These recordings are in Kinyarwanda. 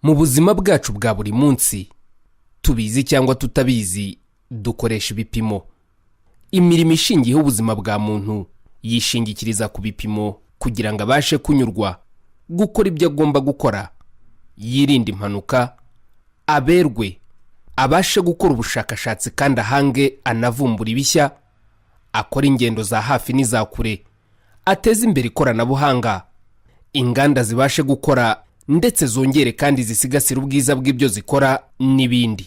Mu buzima bwacu bwa buri munsi, tubizi cyangwa tutabizi, dukoresha ibipimo. Imirimo ishingiyeho ubuzima bwa muntu yishingikiriza ku bipimo kugira ngo abashe kunyurwa, gukora ibyo agomba gukora, yirinde impanuka, aberwe, abashe gukora ubushakashatsi kandi ahange anavumbura ibishya, akora ingendo za hafi n'iza kure, ateze imbere ikoranabuhanga, inganda zibashe gukora ndetse zongere kandi zisigasire ubwiza bw'ibyo zikora n'ibindi.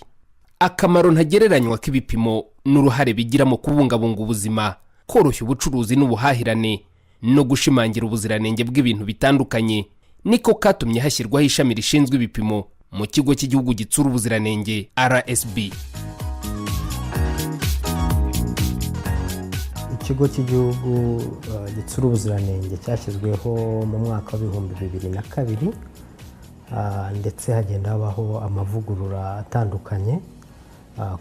Akamaro ntagereranywa k'ibipimo n'uruhare bigira mu kubungabunga ubuzima, koroshya ubucuruzi n'ubuhahirane no gushimangira ubuziranenge bw'ibintu bitandukanye niko katumye hashyirwaho ishami rishinzwe ibipimo mu Kigo cy'Igihugu Gitsura Ubuziranenge, RSB. Ikigo cy'Igihugu Gitsura Ubuziranenge cyashyizweho mu mwaka wa 2002, ndetse hagenda habaho amavugurura atandukanye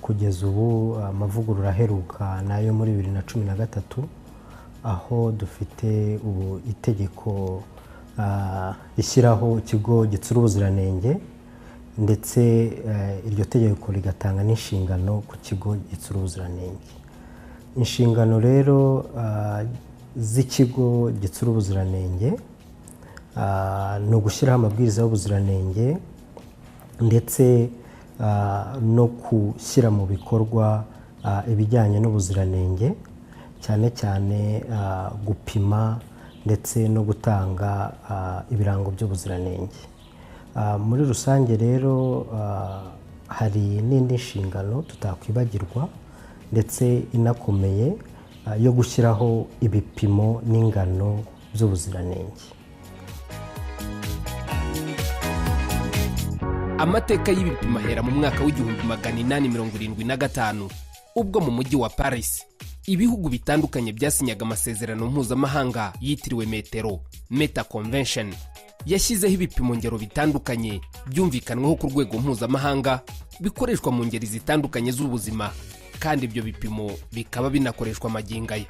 kugeza ubu. Amavugurura aheruka nayo muri 2013, aho dufite ubu itegeko rishyiraho Ikigo Gitsura Ubuziranenge, ndetse iryo tegeko rigatanga n'inshingano ku Kigo Gitsura Ubuziranenge. Inshingano rero z'Ikigo Gitsura Ubuziranenge ni ugushyiraho amabwiriza y'ubuziranenge ndetse no gushyira mu bikorwa ibijyanye n'ubuziranenge, cyane cyane gupima ndetse no gutanga ibirango by'ubuziranenge. Muri rusange rero hari n'indi nshingano tutakwibagirwa ndetse inakomeye yo gushyiraho ibipimo n'ingano by'ubuziranenge. Amateka y'ibipimo ahera mu mwaka wa 1875, ubwo mu mujyi wa Paris ibihugu bitandukanye byasinyaga amasezerano mpuzamahanga yitiriwe metero, Meter Convention, yashyizeho ibipimo ngero bitandukanye byumvikanweho ku rwego mpuzamahanga, bikoreshwa mu ngeri zitandukanye z'ubuzima, kandi ibyo bipimo bikaba binakoreshwa magingo aya.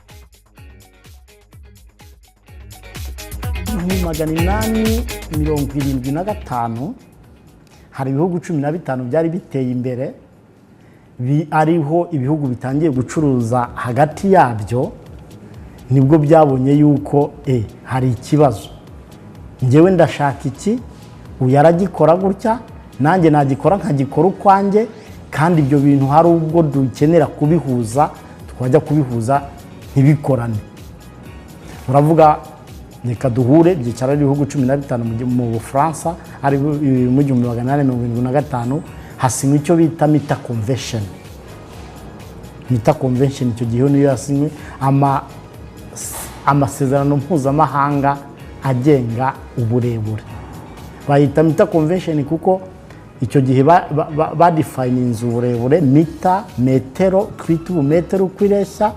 1875 hari ibihugu 15 byari biteye imbere, ariho ibihugu bitangiye gucuruza hagati yabyo. Nibwo byabonye yuko hari ikibazo: ngewe ndashaka iki, uyu aragikora gutya, nanjye nagikora nkagikora ukwanjye, kandi ibyo bintu hari ubwo dukenera kubihuza, twajya kubihuza ntibikorane. Uravuga reka duhure. Byicara ari ibihugu 15 mu Bufaransa, ari mu 1875, hasinywa icyo bita Meter Convention. Meter Convention icyo gihe niyo yasinywe, amasezerano mpuzamahanga agenga uburebure. Bayita Meter Convention kuko icyo gihe badefininze uburebure, mita, metero, twita ubu metero uko ireshya,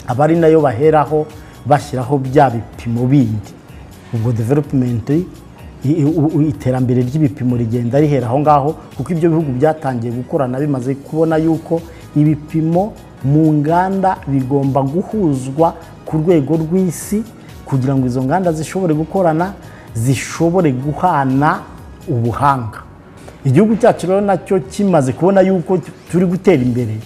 aba ari nayo baheraho bashyiraho bya bipimo bindi. Ubwo development, iterambere ry'ibipimo rigenda rihera aho ngaho, kuko ibyo bihugu byatangiye gukorana bimaze kubona yuko ibipimo mu nganda bigomba guhuzwa ku rwego rw'isi kugira ngo izo nganda zishobore gukorana, zishobore guhana ubuhanga. Igihugu cyacu rero nacyo kimaze kubona yuko turi gutera imbere,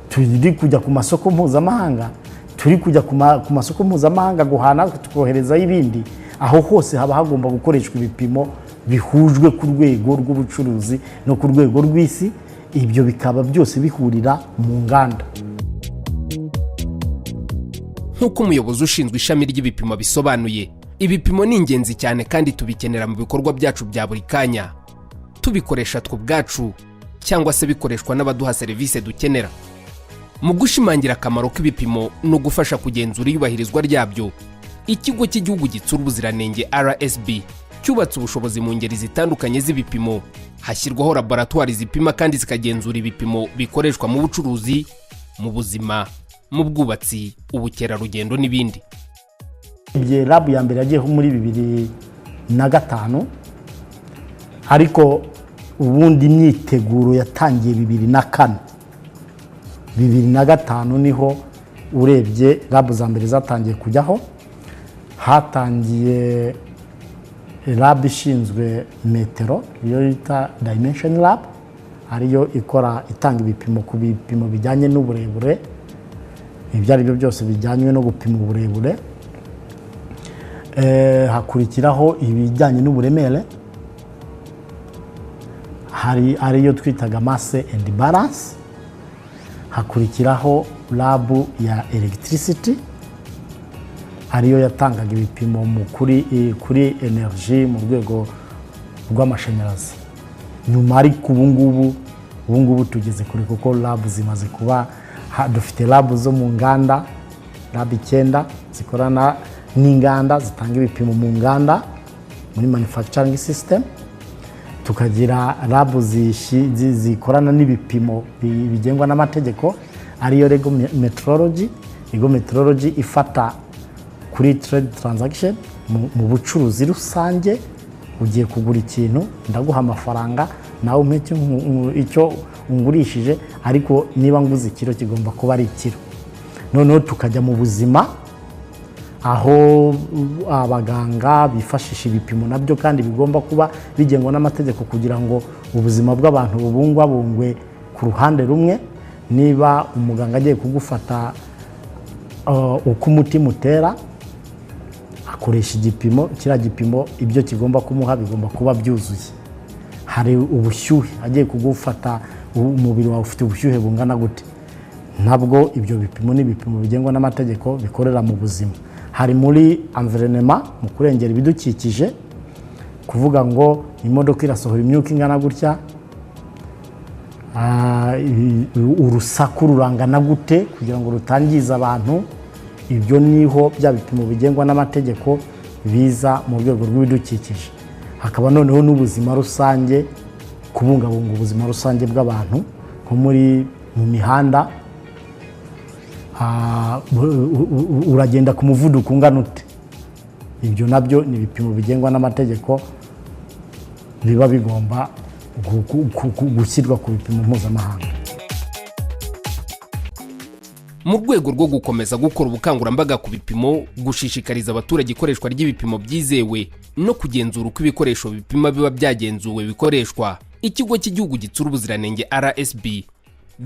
turi kujya ku masoko mpuzamahanga, turi kujya ku masoko mpuzamahanga guhana, tukoherezayo ibindi, aho hose haba hagomba gukoreshwa ibipimo bihujwe ku rwego rw'ubucuruzi no ku rwego rw'isi. Ibyo bikaba byose bihurira mu nganda. Nk'uko umuyobozi ushinzwe ishami ry'ibipimo bisobanuye, ibipimo ni ingenzi cyane kandi tubikenera mu bikorwa byacu bya buri kanya, tubikoresha twe ubwacu cyangwa se bikoreshwa n'abaduha serivisi dukenera. Mu gushimangira akamaro k'ibipimo no gufasha kugenzura iyubahirizwa ryabyo, Ikigo cy'Igihugu Gitsura Ubuziranenge, RSB, cyubatse ubushobozi mu ngeri zitandukanye z'ibipimo, hashyirwaho laboratwari zipima kandi zikagenzura ibipimo bikoreshwa mu bucuruzi, mu buzima, mu bwubatsi, ubukerarugendo n'ibindi. Igihe lab ya mbere yagiyeho muri 2005, ariko ubundi imyiteguro yatangiye 2004. 2005 niho urebye lab za mbere zatangiye kujyaho. Hatangiye lab ishinzwe metero, iyo bita dimension lab, ariyo ikora itanga ibipimo ku bipimo bijyanye n'uburebure, ibyo ari byo byose bijyanye no gupima uburebure. Hakurikiraho ibijyanye n'uburemere, hari ariyo twitaga mass and balance. Hakurikiraho lab ya electricity, ariyo yatangaga ibipimo kuri energy mu rwego rw'amashanyarazi. Nyuma ariko ubu ngubu tugeze kure, kuko lab zimaze kuba, dufite lab zo mu nganda, lab 9 zikorana n'inganda, zitanga ibipimo mu nganda muri manufacturing system. Tukagira lab zikorana n'ibipimo bigengwa n'amategeko, ariyo legal metrology. Legal metrology ifata kuri trade transaction, mu bucuruzi rusange. Ugiye kugura ikintu, ndaguha amafaranga, nawe umpe icyo ungurishije, ariko niba nguze ikiro kigomba kuba ari ikiro. Noneho tukajya mu buzima, aho abaganga bifashisha ibipimo nabyo kandi bigomba kuba bigengwa n'amategeko, kugira ngo ubuzima bw'abantu bubungwabungwe. Ku ruhande rumwe, niba umuganga agiye kugufata uko umutima utera, akoresha igipimo. Kiriya gipimo ibyo kigomba kumuha bigomba kuba byuzuye. Hari ubushyuhe, agiye kugufata umubiri wawe ufite ubushyuhe bungana gute, ntabwo ibyo bipimo ni ibipimo bigengwa n'amategeko bikorera mu buzima. Hari muri environnement, mu kurengera ibidukikije, kuvuga ngo imodoka irasohora imyuka ingana gutya, urusaku rurangana gute kugira ngo rutangiza abantu. Ibyo niho bya bipimo bigengwa n'amategeko biza mu rwego rw'ibidukikije. Hakaba noneho n'ubuzima rusange, kubungabunga ubuzima rusange bw'abantu, nko mu mihanda, uragenda ku muvuduko ungana ute. Ibyo nabyo ni ibipimo bigengwa n'amategeko, biba bigomba gushyirwa ku bipimo mpuzamahanga. Mu rwego rwo gukomeza gukora ubukangurambaga ku bipimo, gushishikariza abaturage ikoreshwa ry'ibipimo byizewe no kugenzura uko ibikoresho bipima biba byagenzuwe bikoreshwa, Ikigo cy'Igihugu Gitsura Ubuziranenge RSB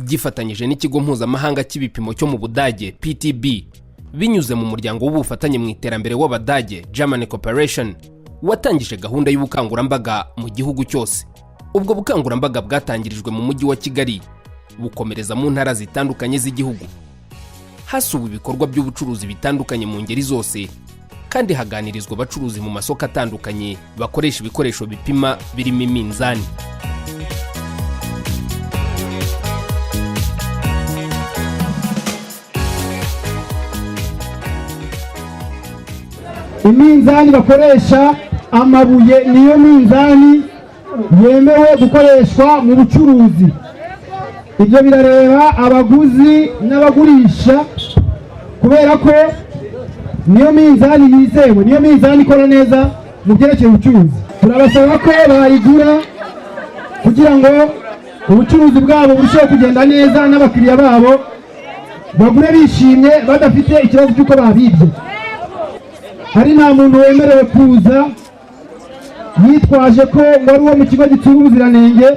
gifatanyije n'Ikigo Mpuzamahanga cy'Ibipimo cyo mu Budage PTB, binyuze mu Muryango w'Ubufatanye mu Iterambere w'Abadage, German Cooperation, watangije gahunda y'ubukangurambaga mu gihugu cyose. Ubwo bukangurambaga bwatangirijwe mu Mujyi wa Kigali, bukomereza mu ntara zitandukanye z'igihugu. Hasuwe ibikorwa by'ubucuruzi bitandukanye mu ngeri zose, kandi haganirizwa abacuruzi mu masoko atandukanye bakoresha ibikoresho bipima birimo iminzani. Iminzani bakoresha amabuye niyo minzani yemewe gukoreshwa mu bucuruzi. Ibyo birareba abaguzi n'abagurisha, kubera ko niyo minzani yizewe, niyo minzani ikora neza mu byerekeye ubucuruzi. Turabasaba ko bayigura kugira ngo ubucuruzi bwabo burusheho kugenda neza, n'abakiriya babo bagure bishimye, badafite ikibazo cy'uko babibye. Hari nta muntu wemerewe kuza yitwaje ko ngo ari uwo mu kigo gitsura ubuziranenge,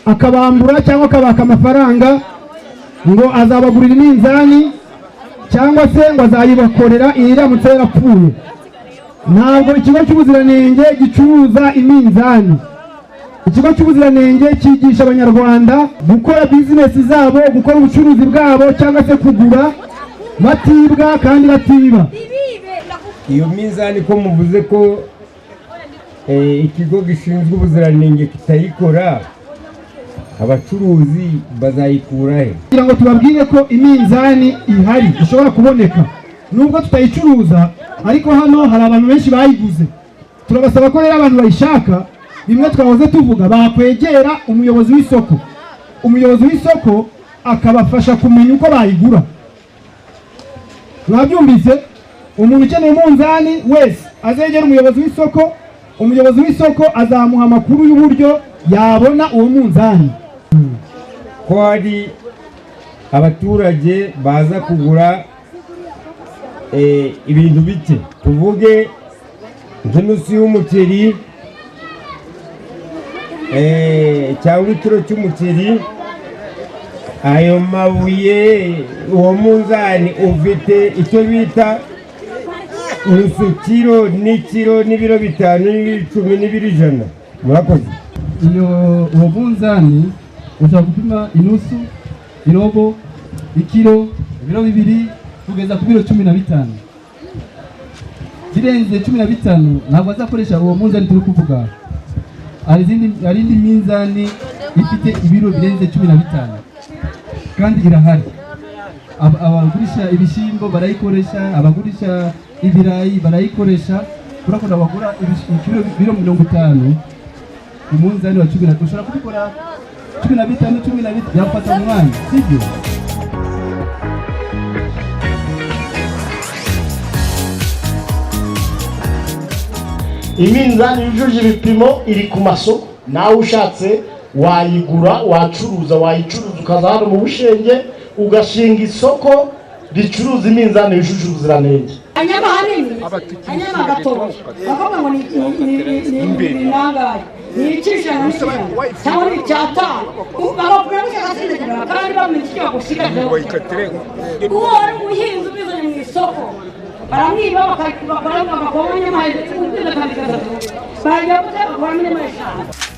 akabambura cyangwa akabaka amafaranga ngo azabagurira iminzani cyangwa se ngo azayibakorera iramutse yarapfuye. Ntabwo ikigo cy'ubuziranenge gicuruza iminzani. Ikigo cy'ubuziranenge cyigisha Abanyarwanda gukora bizinesi zabo, gukora ubucuruzi bwabo cyangwa se kugura batibwa kandi batiba. Iyo minzani ko muvuze ko ikigo gishinzwe ubuziranenge kitayikora, abacuruzi bazayikura he? Kugira ngo tubabwire ko iminzani ihari, ishobora kuboneka nubwo tutayicuruza, ariko hano hari abantu benshi bayiguze. Turabasaba ko rero abantu bayishaka, bimwe twahoze tuvuga, bakwegera umuyobozi w'isoko, umuyobozi w'isoko akabafasha kumenya uko bayigura. Mwabyumvise? Umuntu ukeneye umunzani wese azegera umuyobozi w'isoko, umuyobozi w'isoko azamuha amakuru y'uburyo yabona uwo munzani. Ko hari abaturage baza kugura ibintu bike, tuvuge Nk'inusu y'umuceri cyangwa ikiro cy'umuceri, ayo mabuye uwo munzani ufite icyo bita nusu kiro n'ikiro n'ibiro 5 n'ibiro 10 n'ibiro 100. Murakoze. Iyo uwo munzani ushobora gupima inusu, irobo, ikiro, ibiro 2 kugeza ku biro 15. Birenze 15 ntabwo azakoresha uwo munzani turi kuvuga. Hari indi minzani ifite ibiro birenze 15 kandi irahari. Abagurisha ibishyimbo barayikoresha, abagurisha ibirayi barayikoresha. Urakunda bagura ibiro 50 umunzani wa 10, ushobora kubikora 15 15 byafata umwanya, sibyo? Iminzani yujuje ibipimo iri ku masoko, nawe ushatse wayigura, wacuruza, wayicuruza ukaza hano mu Bushenge ugashinga isoko ricuruza iminzani yujuje ubuziranenge. Anyama hanini, anyama gatoya, bakavuga ngo ni nangahe, ni icy'ijana n'ijana cyangwa ni icyatanu, bakakubwira ko ushaka kandi bamenya icyo bagusigajeho. Uwo wari umuhinzi ubizanye mu isoko baramwiba bakabakoramo inyama 3, bajya bakoramo inyama 5.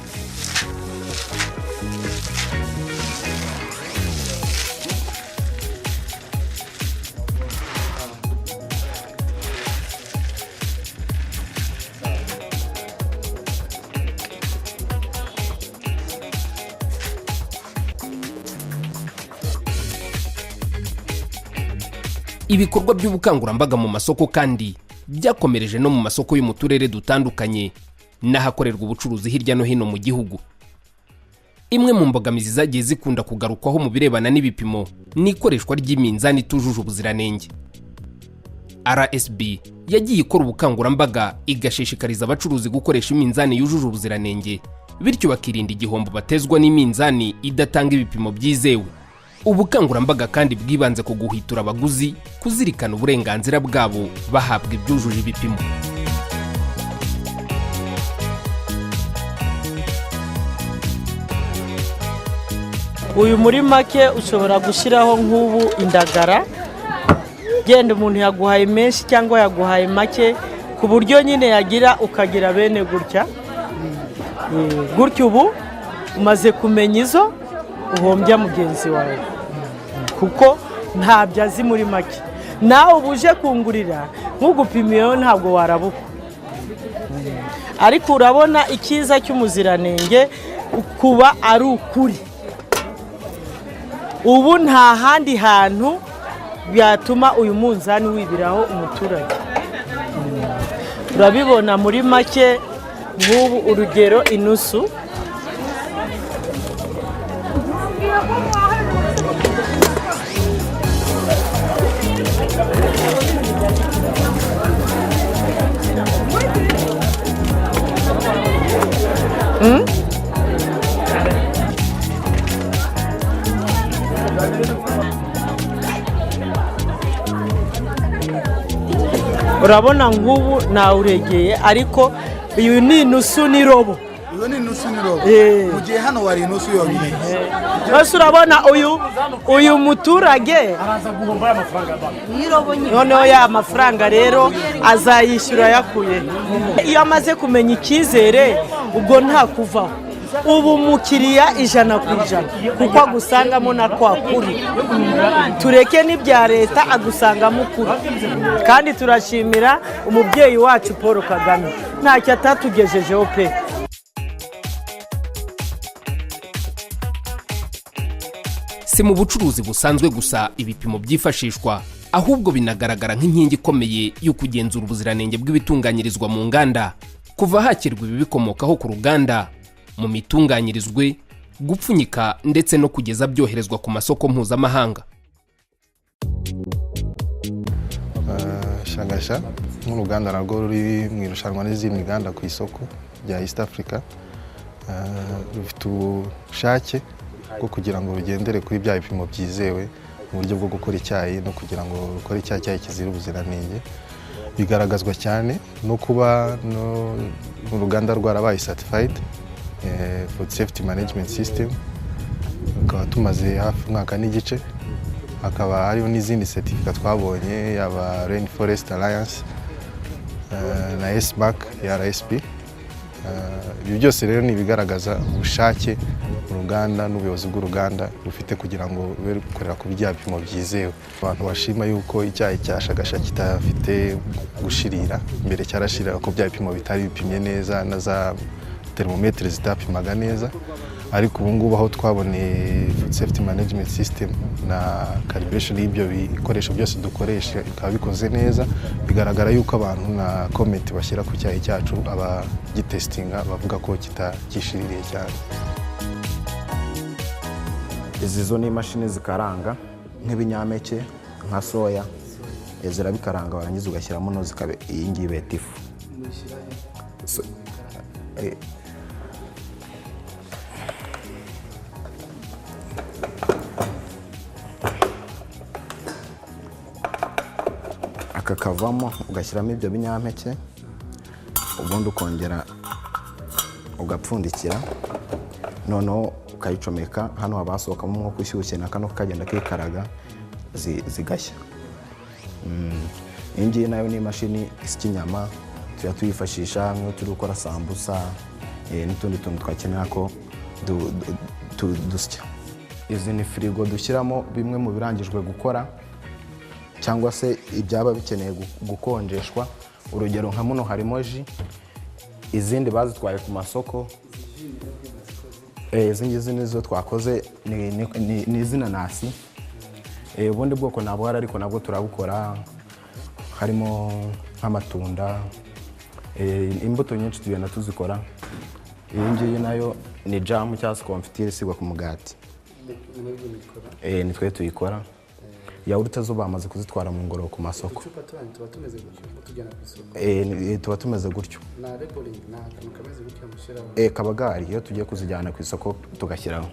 Ibikorwa by'ubukangurambaga mu masoko kandi byakomereje no mu masoko yo mu turere dutandukanye n'ahakorerwa ubucuruzi hirya no hino mu gihugu. Imwe mu mbogamizi zagiye zikunda kugarukwaho mu birebana n'ibipimo ni ikoreshwa ry'iminzani itujuje ubuziranenge. RSB yagiye ikora ubukangurambaga igashishikariza abacuruzi gukoresha iminzani yujuje ubuziranenge, bityo bakirinda igihombo batezwa n'iminzani idatanga ibipimo byizewe. Ubukangurambaga kandi bwibanze ku guhitura abaguzi kuzirikana uburenganzira bwabo bahabwa ibyujuje ibipimo. Uyu muri make ushobora gushyiraho nk'ubu indagara, genda umuntu yaguhaye menshi cyangwa yaguhaye make, ku buryo nyine yagira ukagira bene gutya gutya. Ubu umaze kumenya izo uhombya mugenzi wawe kuko ntabyo azi muri make. Nawe uba uje kungurira nk'ugupimiyeho ntabwo warabuka, ariko urabona icyiza cy'umuziranenge kuba ari ukuri. Ubu nta handi hantu byatuma uyu munzani wibiraho umuturage. Urabibona muri make nk'ubu urugero inusu Urabona nk'ubu nawuregeye, ariko uyu ni inusu n'irobo. Iyo ni inusu n'irobo. Mu gihe hano wari inusu yonyine. Bose urabona uyu muturage araza guhomba amafaranga banki. Noneho ya mafaranga rero azayishyura yakuye. Iyo amaze kumenya icyizere ubwo nta kuvaho. Ubu umukiriya 100% kuko agusangamo na kwa kuri. Tureke n'ibya leta agusangamo ukuri. Kandi turashimira umubyeyi wacu Paul Kagame, ntacyo atatugejejeho pe. Si mu bucuruzi busanzwe gusa ibipimo byifashishwa, ahubwo binagaragara nk'inkingi ikomeye yo kugenzura ubuziranenge bw'ibitunganyirizwa mu nganda, kuva hakirwa ibibikomokaho ku ruganda, mu mitunganyirizwe, gupfunyika ndetse no kugeza byoherezwa ku masoko mpuzamahanga. Shagasha nk'uruganda narwo ruri mu irushanwa n'izindi nganda ku isoko rya East Africa, rufite ubushake bwo kugira ngo rugendere kuri bya bipimo byizewe mu buryo bwo gukora icyayi no kugira ngo rukore icyayi kizira ubuziranenge. Bigaragazwa cyane no kuba mu ruganda rwarabaye certified food safety management system, tukaba tumaze hafi umwaka n'igice. Hakaba hariho n'izindi certificate twabonye, yaba Rainforest Alliance na SMAC ya RSP. Ibi byose rero ni ibigaragaza ubushake uruganda n'ubuyobozi bw'uruganda rufite kugira ngo rube rukorera ku bya bipimo byizewe. Abantu bashima yuko icyayi cya Shagasha kitafite gushirira. Mbere cyarashirira ko bya bipimo bitari bipimye neza na za thermomètre zitapimaga neza, ariko ubu ngubu aho twaboneye food safety management system na calibration y'ibyo bikoresho byose dukoresha bikaba bikoze neza, bigaragara yuko abantu na comment bashyira ku cyayi cyacu, abagitestinga bavuga ko kitakishiririye cyane. Izi zo ni imashini zikaranga nk'ibinyampeke nka soya, zirabikaranga warangiza ugashyiramo no zikaba iyi ngiyi beta ifu. Aka kavamo ugashyiramo ibyo binyampeke, ubundi ukongera ugapfundikira, noneho ukayicomeka hano, haba hasohokamo umwuka ushyushye na kano kagenda kikaraga zigashya. Iyi ngiyi nayo ni imashini isya inyama, tujya tuyifashisha nk'iyo turi gukora sambusa n'utundi tuntu twakenera ko dusya. Izi ni firigo dushyiramo bimwe mu birangijwe gukora cyangwa se ibyaba bikeneye gukonjeshwa. Urugero nka muno harimo ji, izindi bazitwaye ku masoko. Izi ngizi nizo twakoze, ni iz'inanasi. Ubundi bwoko ntabwo hari, ariko nabwo turabukora, harimo nk'amatunda, imbuto nyinshi tugenda tuzikora. Iyi ngiyi nayo ni jamu cyangwa se konfitire isigwa ku mugati, ni twe tuyikora. Yawurute zo bamaze kuzitwara mu ngoro ku masoko. Tuba tumeze gutyo kabagari iyo tugiye kuzijyana ku isoko tugashyiraho.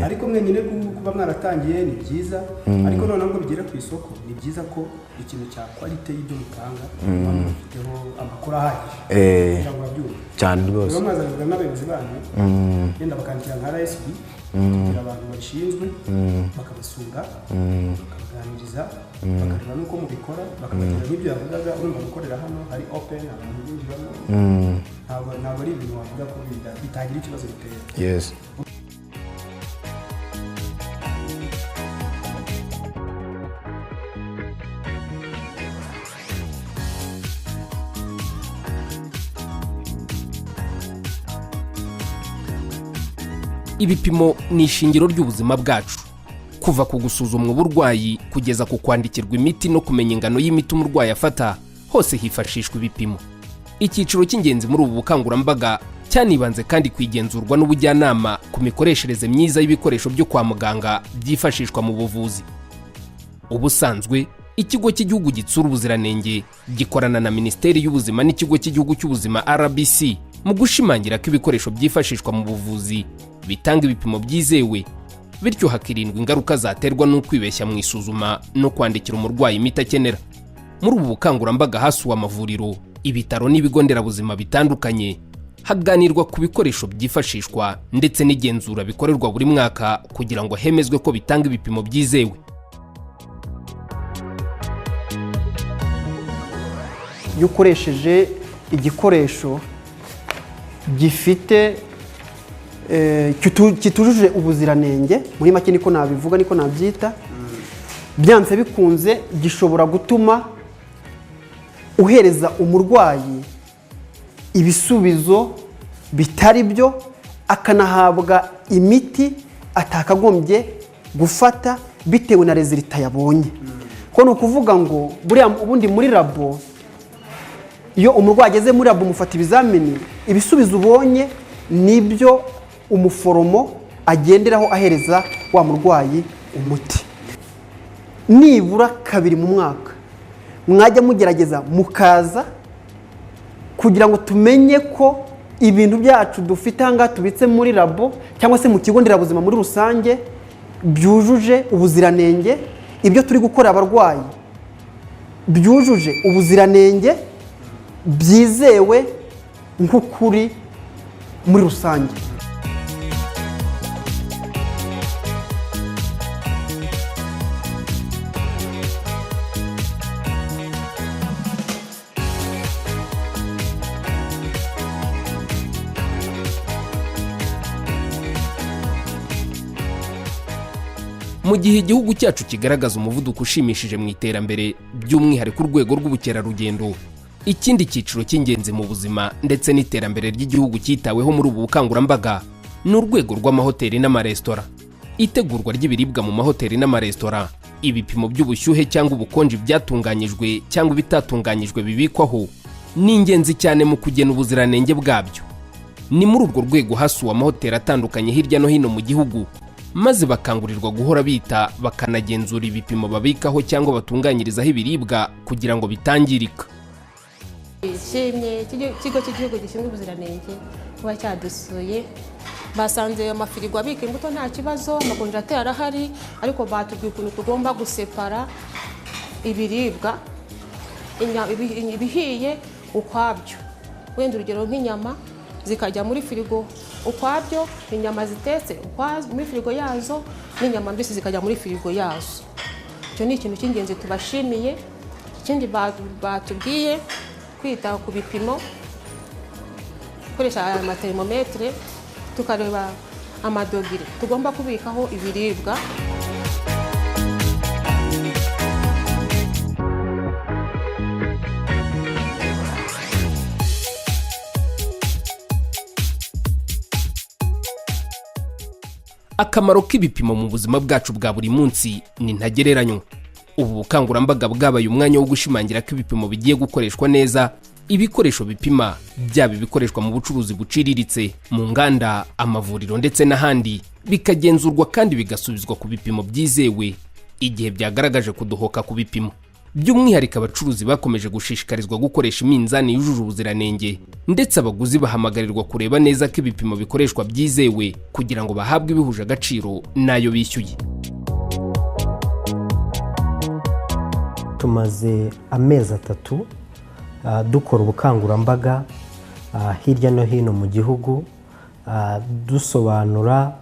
Ariko mwenyine kuba mwaratangiye ni byiza, ariko noneho ngo bigere ku isoko ni byiza ko ikintu cya quality y'ibyo mutanga mufiteho amakuru ahagije kugira ngo babyumve cyane rwose. Rero mwazabivuga n'abayobozi banyu, yenda bakandikira nka RSB kugira abantu babishinzwe bakabasura, bakabaganiriza, bakareba n'uko mubikora, bakabagira nk'ibyo yavugaga. Urumva gukorera hano hari open, abantu binjiramo, ntabwo ari ibintu wavuga ko bitagira ikibazo bitera. Yes. Ibipimo ni ishingiro ry'ubuzima bwacu, kuva ku gusuzumwa uburwayi kugeza ku kwandikirwa imiti no kumenya ingano y'imiti umurwayi afata, hose hifashishwa ibipimo. Icyiciro cy'ingenzi muri ubu bukangurambaga cyanibanze kandi ku igenzurwa n'ubujyanama ku mikoreshereze myiza y'ibikoresho byo kwa muganga byifashishwa mu buvuzi. Ubusanzwe ikigo cy'igihugu gitsura ubuziranenge gikorana na Minisiteri y'Ubuzima n'ikigo cy'igihugu cy'ubuzima RBC mu gushimangira ko ibikoresho byifashishwa mu buvuzi bitanga ibipimo byizewe, bityo hakirindwa ingaruka zaterwa n'ukwibeshya mu isuzuma no kwandikira umurwayi imiti akenera. Muri ubu bukangurambaga hasuwe amavuriro, ibitaro n'ibigo nderabuzima bitandukanye, haganirwa ku bikoresho byifashishwa ndetse n'igenzura bikorerwa buri mwaka kugira ngo hemezwe ko bitanga ibipimo byizewe. Iyo ukoresheje igikoresho gifite kitujuje ubuziranenge, muri make niko nabivuga, niko nabyita, byanze bikunze gishobora gutuma uhereza umurwayi ibisubizo bitari byo, akanahabwa imiti atakagombye gufata bitewe na rezilita yabonye. Ko ni ukuvuga ngo buriya ubundi muri labo, iyo umurwayi ageze muri labo umufata ibizamini, ibisubizo ubonye nibyo umuforomo agenderaho ahereza wa murwayi umuti. Nibura kabiri mu mwaka mwajya mugerageza mukaza kugira ngo tumenye ko ibintu byacu dufite aha ngaha tubitse muri labo cyangwa se mu kigo nderabuzima muri rusange byujuje ubuziranenge, ibyo turi gukora abarwayi Byujuje ubuziranenge, byizewe nk'ukuri muri rusange. Mu gihe igihugu cyacu kigaragaza umuvuduko ushimishije mu iterambere, by'umwihariko urwego rw'ubukerarugendo, ikindi cyiciro cy'ingenzi mu buzima ndetse n'iterambere ry'igihugu cyitaweho muri ubu bukangurambaga ni urwego rw'amahoteli n'amaresitora. Itegurwa ry'ibiribwa mu mahoteli n'amaresitora, ibipimo by'ubushyuhe cyangwa ubukonje byatunganyijwe cyangwa ibitatunganyijwe bibikwaho, ni ingenzi cyane mu kugena ubuziranenge bwabyo. Ni muri urwo rwego hasuwe amahoteli atandukanye hirya no hino mu gihugu, maze bakangurirwa guhora bita bakanagenzura ibipimo babikaho cyangwa batunganyirizaho ibiribwa kugira ngo bitangirika. Nshimye ikigo cy'igihugu gishinzwe ubuziranenge kuba cyadusuye. Basanze amafirigo abika imbuto nta kibazo, amakonjerateri arahari, ariko batubwiye ukuntu tugomba gusepara ibiribwa, ibihiye ukwabyo. Wenda urugero nk'inyama zikajya muri firigo ukwabyo, inyama zitetse muri firigo yazo, n'inyama mbisi zikajya muri firigo yazo. Icyo ni ikintu cy'ingenzi tubashimiye. Ikindi batubwiye kwita ku bipimo, gukoresha amatermometre, tukareba amadogire tugomba kubikaho ibiribwa. Akamaro k'ibipimo mu buzima bwacu bwa buri munsi ni ntagereranywa. Ubu bukangurambaga bwabaye umwanya wo gushimangira ko ibipimo bigiye gukoreshwa neza. Ibikoresho bipima, byaba ibikoreshwa mu bucuruzi buciriritse, mu nganda, amavuriro ndetse n'ahandi, bikagenzurwa kandi bigasubizwa ku bipimo byizewe igihe byagaragaje kudohoka ku bipimo. By'umwihariko abacuruzi bakomeje gushishikarizwa gukoresha iminzani yujuje ubuziranenge, ndetse abaguzi bahamagarirwa kureba neza ko ibipimo bikoreshwa byizewe kugira ngo bahabwe ibihuje agaciro n'ayo bishyuye. Tumaze amezi 3 dukora ubukangurambaga hirya no hino mu gihugu, dusobanura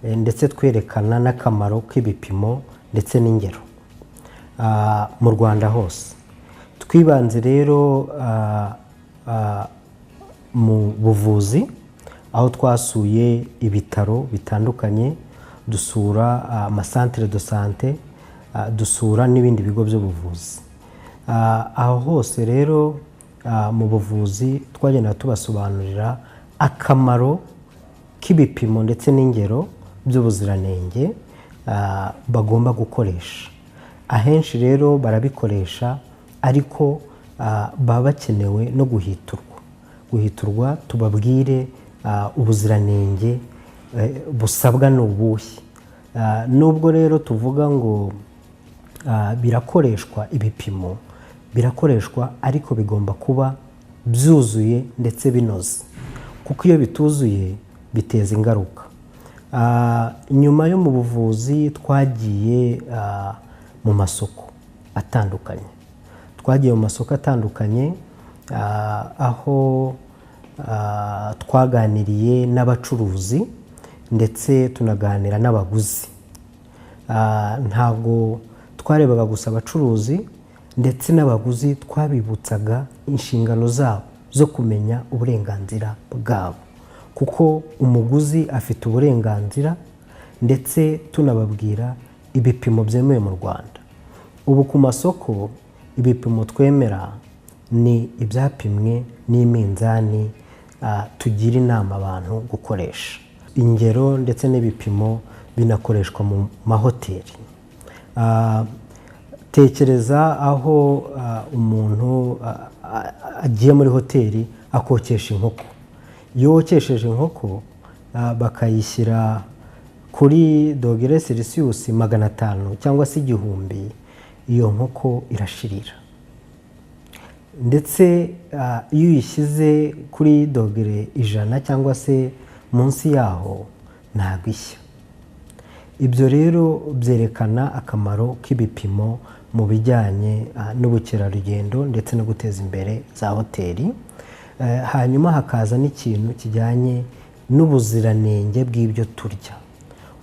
ndetse twerekana n'akamaro k'ibipimo ndetse n'ingero mu Rwanda hose. Twibanze rero mu buvuzi, aho twasuye ibitaro bitandukanye, dusura amasantere de sante, dusura n'ibindi bigo by'ubuvuzi. Aho hose rero mu buvuzi twagenda tubasobanurira akamaro k'ibipimo ndetse n'ingero by'ubuziranenge bagomba gukoresha. Ahenshi rero barabikoresha, ariko baba bakenewe no guhiturwa tubabwire ubuziranenge busabwa n'ubuhe. Nubwo rero tuvuga ngo birakoreshwa, ibipimo birakoreshwa, ariko bigomba kuba byuzuye ndetse binoze, kuko iyo bituzuye biteza ingaruka. Nyuma yo mu buvuzi twagiye mu masoko atandukanye. Twagiye mu masoko atandukanye aho twaganiriye n'abacuruzi ndetse tunaganira n'abaguzi. Ntabwo twarebaga gusa abacuruzi, ndetse n'abaguzi twabibutsaga inshingano zabo zo kumenya uburenganzira bwabo, kuko umuguzi afite uburenganzira, ndetse tunababwira ibipimo byemewe mu Rwanda. Ubu ku masoko ibipimo twemera ni ibyapimwe n'iminzani tugira inama abantu gukoresha. Ingero ndetse n'ibipimo binakoreshwa mu mahoteli. Tekereza aho umuntu agiye muri hoteli akokesha inkoko. Iyo wokesheje inkoko bakayishyira kuri dogere Celsius 500 cyangwa se 1000, iyo nkoko irashirira. Ndetse iyo uyishyize kuri dogere 100 cyangwa se munsi yaho ntabwo ishya. Ibyo rero byerekana akamaro k'ibipimo mu bijyanye n'ubukerarugendo ndetse no guteza imbere za hoteli. Hanyuma hakaza n'ikintu kijyanye n'ubuziranenge bw'ibyo turya.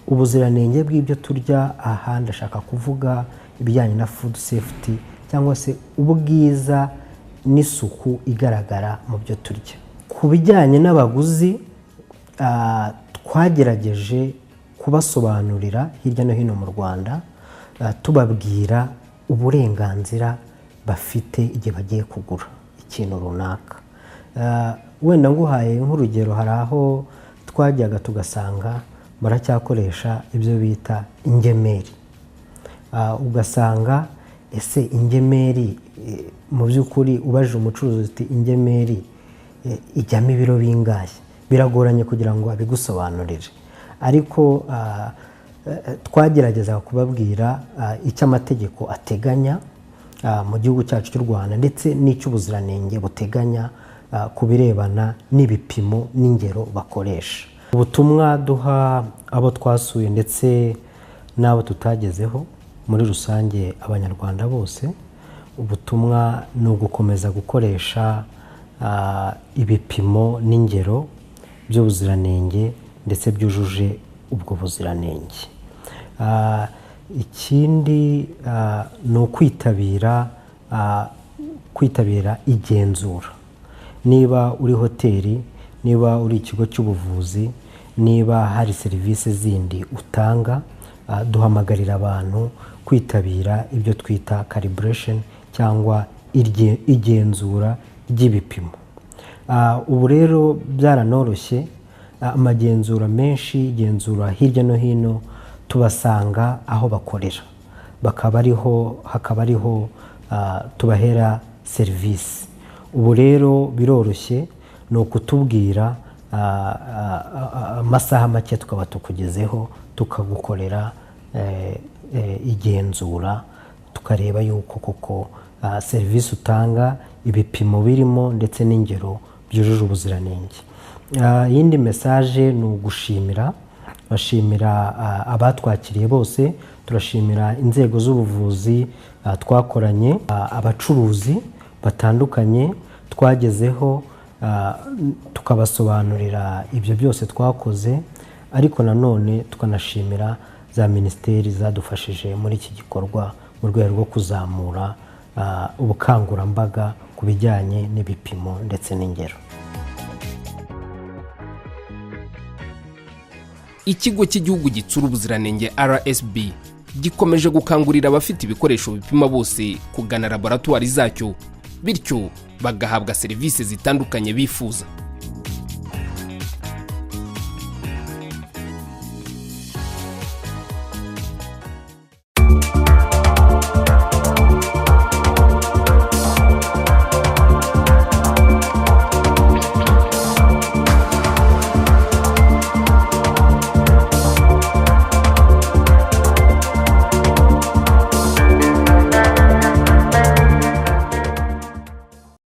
Ubuziranenge bw'ibyo turya, aha ndashaka kuvuga ibijyanye na food safety cyangwa se ubwiza n'isuku igaragara mu byo turya. Ku bijyanye n'abaguzi, twagerageje kubasobanurira hirya no hino mu Rwanda, tubabwira uburenganzira bafite igihe bagiye kugura ikintu runaka. Wenda nguhaye nk'urugero, hari aho twajyaga tugasanga baracyakoresha ibyo bita ingemeri. Ugasanga ese ingemeri, mu by'ukuri ubajije umucuruzi uti ingemeri ijyamo ibiro bingahe, biragoranye kugira ngo abigusobanurire. Ariko twageragezaga kubabwira icyo amategeko ateganya mu gihugu cyacu cy'u Rwanda ndetse n'icy'ubuziranenge buteganya ku birebana n'ibipimo n'ingero bakoresha. Ubutumwa duha abo twasuye ndetse n'abo tutagezeho, muri rusange Abanyarwanda bose, ubutumwa ni ugukomeza gukoresha ibipimo n'ingero by'ubuziranenge ndetse byujuje ubwo buziranenge. Ikindi ni ukwitabira igenzura. Niba uri hoteli, niba uri ikigo cy'ubuvuzi, niba hari serivisi zindi utanga, duhamagarira abantu kwitabira ibyo twita calibration cyangwa igenzura ry'ibipimo. Ubu rero byaranoroshye, amagenzura menshi, igenzura hirya no hino, tubasanga aho bakorera, bakaba ariho, hakaba ariho tubahera serivisi. Ubu rero biroroshye, ni ukutubwira amasaha make tukaba tukugezeho, tukagukorera igenzura, tukareba yuko koko serivisi utanga, ibipimo birimo ndetse n'ingero byujuje ubuziranenge. Iyindi message ni ugushimira, bashimira abatwakiriye bose, turashimira inzego z'ubuvuzi twakoranye, abacuruzi batandukanye twagezeho, tukabasobanurira ibyo byose twakoze, ariko nanone tukanashimira za minisiteri zadufashije muri iki gikorwa mu rwego rwo kuzamura ubukangurambaga ku bijyanye n'ibipimo ndetse n'ingero. Ikigo cy'igihugu gitsura ubuziranenge RSB gikomeje gukangurira abafite ibikoresho bipima bose kugana laboratwari zacyo, bityo bagahabwa serivisi zitandukanye bifuza.